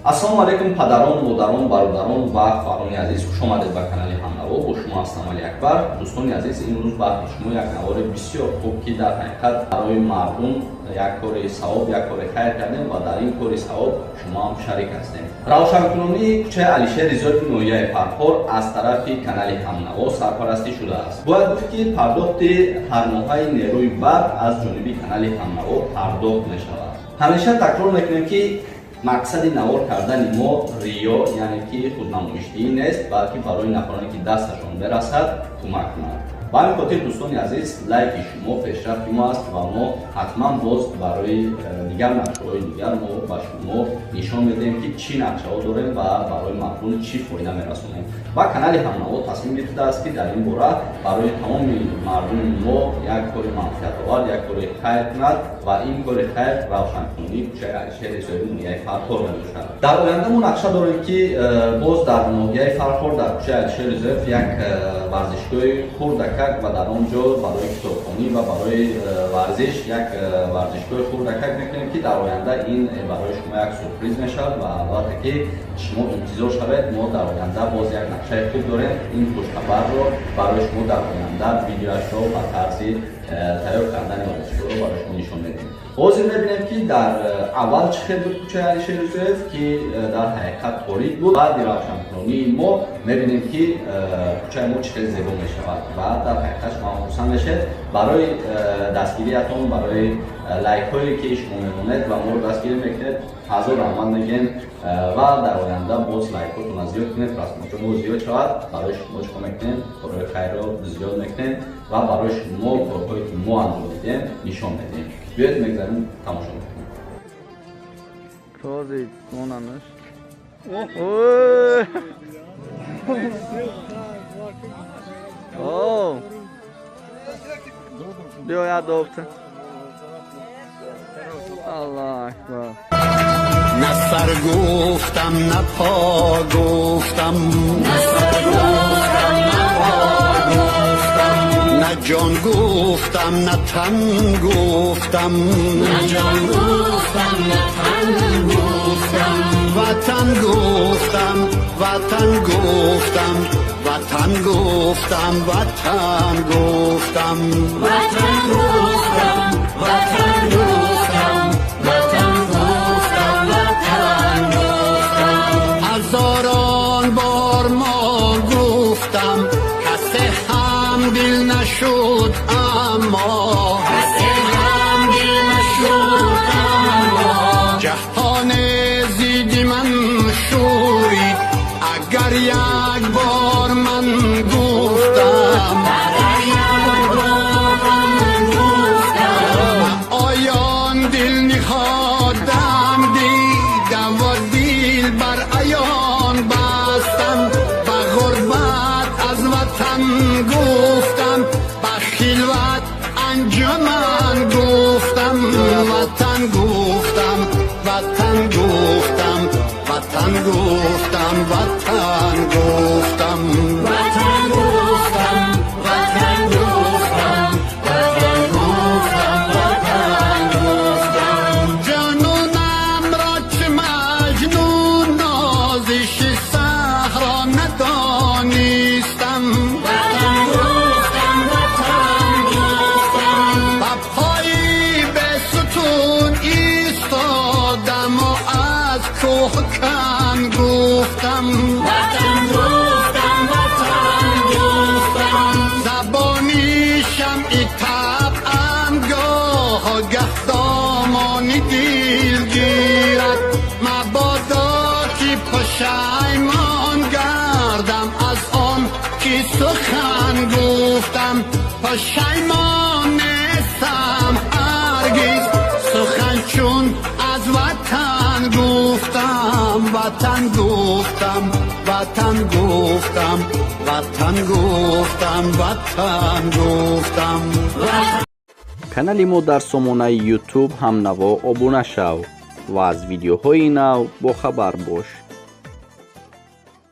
Ассалому алайкум, падарон, модарон, бародарон ва хоҳарони азиз, хуш омадед ба канали Ҳамнаво. Бо шумо ҳастам Али Акбар. Дӯстони азиз, имрӯз баҳри шумо як навори бисёр хуб, ки дар ҳақиқат барои мардум як кори савоб, як кори хайр кардем ва дар ин кори савоб шумо ҳам шарик ҳастем. Равшанкунонии кӯчаи Алишер Ризоеви ноҳияи Фархор аз тарафи канали Ҳамнаво сарпарастӣ шудааст. Бояд гуфт, ки пардохти ҳармоҳаи нерӯи барқ аз ҷониби канали Ҳамнаво пардохт мешавад. Ҳамеша такрор мекунем, ки мақсади навор кардани мо риё, яъне ки худнамоишдиҳӣ нест, балки барои нафароне, ки дасташон берасад, кӯмак кунанд. Ба ҳамин хотир, дӯстони азиз, лайки шумо пешрафти мо аст ва мо ҳатман боз барои дигар нақшаҳои дигар мо ба шумо нишон медиҳем, ки чӣ нақшаҳо дорем ва барои мардум чӣ фоида мерасонем. Ва канали Ҳамнаво тасмим гирифтааст, ки дар ин бора барои тамоми мардуми мо як кори манфиатовар, як кори хайр кунад ва ин кори хайр равшанкунонии кӯчаи Алишер Ризоеви ноҳияи Фархор мебошад. Дар оянда мо нақша дорем, ки боз дар ноҳияи Фархор, дар кӯчаи Алишер Ризоев як варзишгоҳи хурдакак ва дар он ҷо барои китобхонӣ ва барои варзиш як варзишгоҳи хурдакак мекунем, ки дар оянда ин барои шумо як сюрприз мешавад ва албатта ки шумо интизор шавед. Мо дар оянда боз як нақшаи хуб дорем. Ин хушхабарро барои шумо дар оянда видеоашро ба тарзи тайёр кардани варзишгоҳро барои шумо нишон медиҳем. Ҳозир мебинем, ки дар аввал чӣ хел буд кӯчаи Алишер Ризоев, ки дар ҳақиқат торик буд. Баъди равшанкунонии мо мебинем, ки кӯчаи мо чӣ хел зебо мешавад ва дар ҳақиқат шумо хурсанд мешавед. Барои дастгириятон, барои лайкҳое, ки шумо мемонед ва моро дастгирӣ мекунед, ҳазор раҳмат мегӯем ва дар оянда боз лайкҳотонро зиёд кунед, просмотр мо зиёд шавад. Барои шумо чӣ кор мекунем? Корҳои хайрро зиёд мекунем ва барои шумо корҳое, ки мо анҷом медиҳем, нишон медиҳем. Биёед, мегзарем, тамошо мекунем. Този монанаш. Ой! О! Биё, як допта. Аллоҳ акбар. نه سر گفتم، نه پا گفتم، نه سر گفتم، نه پا گفتم، نه جان گفتم، نه تن گفتم، نه جان گفتم، نه تن گفتم، وطن گفتم، وطن گفتم، وطن گفتم، وطن گفتم، وطن گفتم، وطن گفتم، وطن گفتم، وطن گفتم. هزاران بار ما گفتم، کسی هم دل نشد اما، کسی هم دل نشد اما، جهان زید من شورید اگر یک بار من گفتم، اگر یک بار من گفتم. آیان دل نهادم، دیدم و دل بر عیان بستم، به غربت از وطن گفتم، به خلوت انجمن گفتم، وطن گفتم، وطن گفتم، وطن گفتم، وطن گفتم، وطن گفتم، وطن گفتم، وطن گفتم، وطن گفتم. جنونم را چه مجنون نازش صحرا ندانستم. وطن گفتم، وطن گفتم، به پای به ستون ایستادم و از کوه کن گفتم. وطن گفتم، وطن گفتم، زبانی شمعی طبعم گاه گه دامان دل گیرد، مبادا که پشیمان گردم از آن که سخن گفتم. پشیمان نیستم هرگز، سخن چون از وطن گفتم. وطن گفتم، وطن گفتم، وطن گفتم، وطن گفتم. Канали мо дар сомонаи Ютуб Ҳамнаво обуна шав ва аз видеоҳои нав бохабар бош.